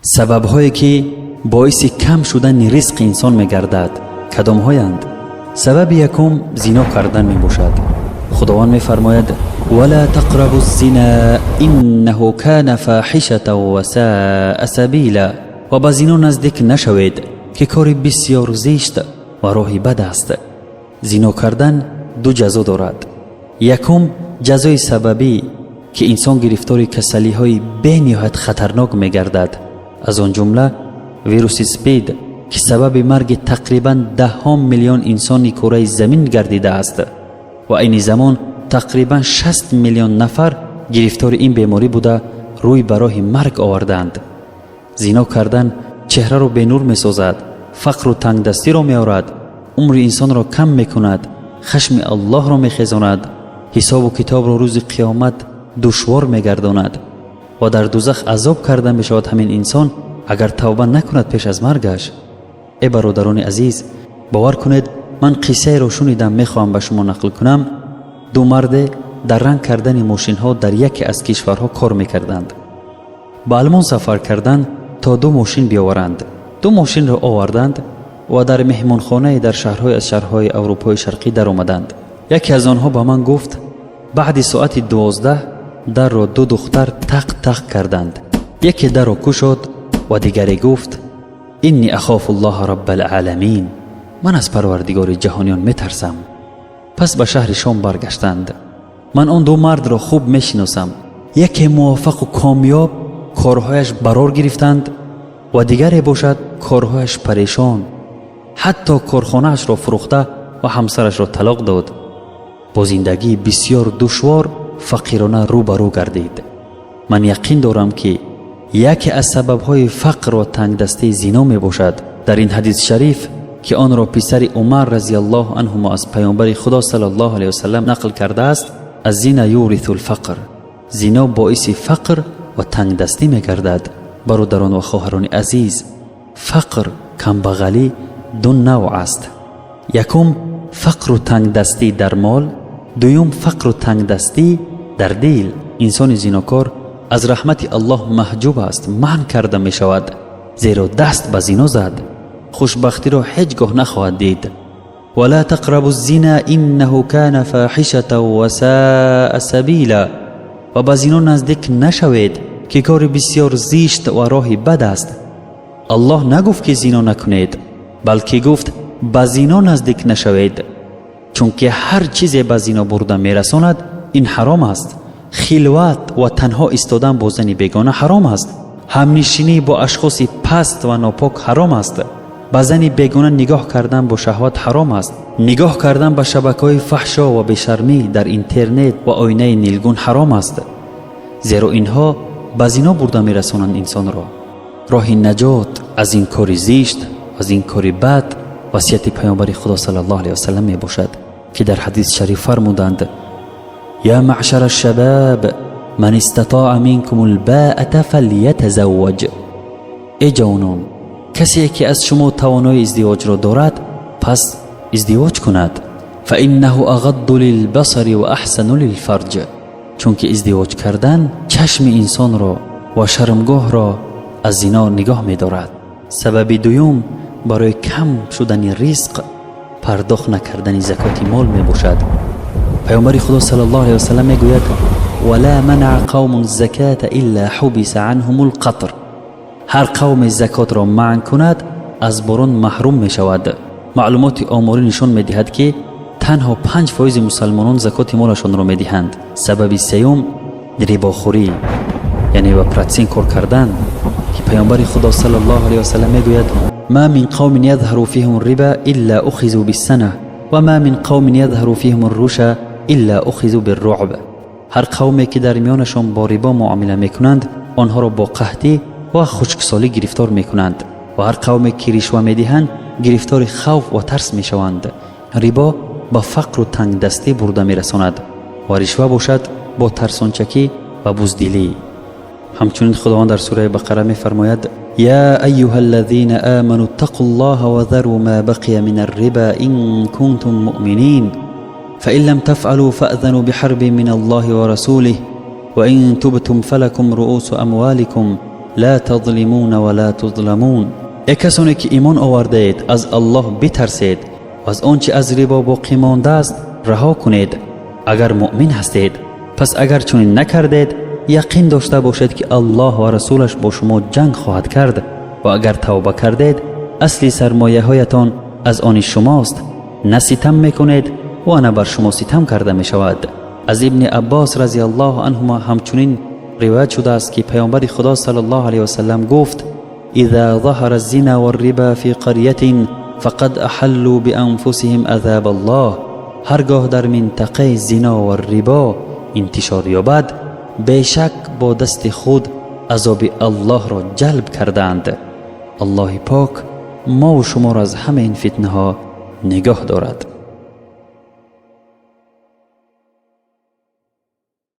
Сабабҳое, ки боиси кам шудани ризқи инсон мегардад, кадомҳоянд? Сабаби якум зино кардан мебошад. Худованд мефармояд: ولا تقربوا الزنا إنه كان فاحشة وساء سبيلا. Ва ба зино наздик нашавед, ки кори бисёр зишт ва роҳи бад аст. Зино кардан ду ҷазо дорад. Якум, ҷазои сабабӣ, ки инсон гирифтори касалиҳои бениҳоят хатарнок мегардад, аз он ҷумла вируси СПИД, ки сабаби марги тақрибан даҳҳо миллион инсони кураи замин гардидааст ва айни замон тақрибан 60 миллион нафар гирифтори ин беморӣ буда, рӯй ба роҳи марг овардаанд. Зино кардан чеҳраро бенур месозад, фақру тангдастиро меорад, умри инсонро кам мекунад, хашми Аллоҳро мехезонад, ҳисобу китобро рӯзи қиёмат душвор мегардонад ва дар дузах азоб карда мешавад ҳамин инсон, агар тавба накунад пеш аз маргаш. Э бародарони азиз, бовар кунед, ман қиссаеро шунидам, мехоҳам ба шумо нақл кунам. Ду марде дар ранг кардани мошинҳо дар яке аз кишварҳо кор мекарданд. Ба Алмон сафар карданд, то ду мошин биёваранд. Ду мошинро оварданд ва дар меҳмонхонае дар шаҳрҳое аз шаҳрҳои Аврупои Шарқӣ даромаданд. Яке аз онҳо ба ман гуфт: баъди соати 12 дарро ду духтар тақ тақ карданд. Яке дарро кушод ва дигаре гуфт: إني أخاف الله رب العالمين, ман аз Парвардигори ҷаҳониён метарсам. Пас ба шаҳри Шом баргаштанд. Ман он ду мардро хуб мешиносам. Яке муваффақу комёб, корҳояш барор гирифтанд, ва дигаре бошад, корҳояш парешон, ҳатто корхонаашро фурӯхта ва ҳамсарашро талоқ дод. Бо зиндагии бисьёр душвор, фақирона рӯ ба рӯ гардид. Ман яқин дорам, ки яке аз сабабҳои фақр ва тангдастии зино мебошад. Дар ин ҳадис шариф, ки онро писари Умар разияллоҳу анҳумо аз паёмбари Худо саллаллоҳу алайҳи васалам нақл кардааст: الزنا يورث الفقر, зино боиси фақр ва тангдастӣ мегардад. Бародарон ва хоҳарони азиз, фақр, камбағалӣ ду навъ аст. Якум, фақру тангдастӣ дар мол, дуюм, фақру тангдастӣ дар дил. Инсони зинокор аз раҳмати Аллоҳ маҳҷуб аст, манъ карда мешавад, зеро даст ба зино зад. Хушбахтиро ҳеҷ гоҳ нахоҳад дид. ولا تقربوا الزنا إنه كان فاحشة وساء سبيلا. Ва ба зино наздик нашавед, ки кори бисьёр зишт ва роҳи бад аст. Аллоҳ нагуфт, ки зино накунед, балки гуфт: ба зино наздик нашавед, чунки ҳар чизе ба зино бурда мерасонад, ин ҳаром аст. Хилват ва танҳо истодан бо зани бегона ҳаром аст. Ҳамнишинӣ бо ашхоси паст ва нопок ҳаром аст. Ба зани бегона нигоҳ кардан бо шаҳват ҳаром аст. Нигоҳ кардан ба шабакаҳои фаҳшо ва бешармӣ дар интернет ва оинаи нилгун ҳаром аст, зеро инҳо ба зино бурда мерасонанд инсонро. Роҳи наҷот аз ин кори зишт, аз ин кори бад, васияти паёмбари Худо саллаллоҳу алайҳи васалам мебошад, ки дар ҳадис шариф фармуданд: يا معشر الشباب، من استطاع منكم الباءة فليتزوج. Эй ҷавонон, касе ки аз шумо тавонои издивоҷро дорад, пас издивоҷ кунад. فإنه أغض للبصر وأحصن للفرج. Чунки издивоҷ кардан чашми инсонро ва шармгоҳро аз зино нигоҳ медорад. Сабаби дуюм барои кам шудани ризқ пардохт накардани закоти мол мебошад. Паёмбари Худо саллаллоҳу алайҳи васалам мегӯяд: ولا منع قوم الزكاة إلا حبس عنهم القطر. Ҳар қавме закотро манъ кунад, аз борон маҳрум мешавад. Маълумоти оморӣ нишон медиҳад, ки танҳо 5 фоизи мусалмонон закоти молашонро медиҳанд. Сабаби сеюм рибохӯрӣ, яъне ба процент кор кардан, ки паёмбари Худо саллаллоҳу алайҳи васалам мегӯяд: ما من قوم يظهر فيهم الربا إلا أخذوا بالسنة وما من قوم يظهر فيهم الرشى إلا أخذوا بالرعب. Ҳар қавме ки дар миёнашон бо рибо муомила мекунанд, онҳоро бо қаҳтӣ ва хушксолӣ гирифтор мекунанд, ва ҳар қавме ки ришва медиҳанд, гирифтори хавф ва тарс мешаванд. Рибо ба фақру тангдастӣ бурда мерасонад ва ришва бошад, бо тарсончакӣ ва буздилӣ. Ҳамчунин Худованд дар сураи Бақара мефармояд: يا أيها الذين آمنوا اتقوا الله وذروا ما بقي من الربا إن كنتم مؤمنين، فإن لم تفعلوا فأذنوا بحرب من الله ورسوله، وإن تبتم فلكم رؤوس أموالكم. لا تظلمون ولا تظلمون. Эй касоне ки имон овардаед, аз Аллоҳ битарсед ва аз он чи аз рибо боқӣ мондааст раҳо кунед, агар муъмин ҳастед. Пас агар чунин накардед, яқин дошта бошед, ки Аллоҳ ва расулаш бо шумо ҷанг хоҳад кард. Ва агар тавба кардед, асли сармояҳоятон аз они шумост, на ситам мекунед ва на бар шумо ситам карда мешавад. Аз Ибни Аббос разиаллоҳу анҳума ҳамчунин ривоят шудааст, ки Паёмбари Худо саллаллоҳу алайҳи васаллам гуфт: إذا ظهر الزنا والربا في قرية فقد أحلوا بأنفسهم عذاب الله. Ҳаргоҳ дар минтақаи зино ва рибо интишор ёбад, бешак бо дасти худ азоби Аллоҳро ҷалб кардаанд. Аллоҳи пок мову шуморо аз ҳама ин фитнаҳо нигоҳ дорад.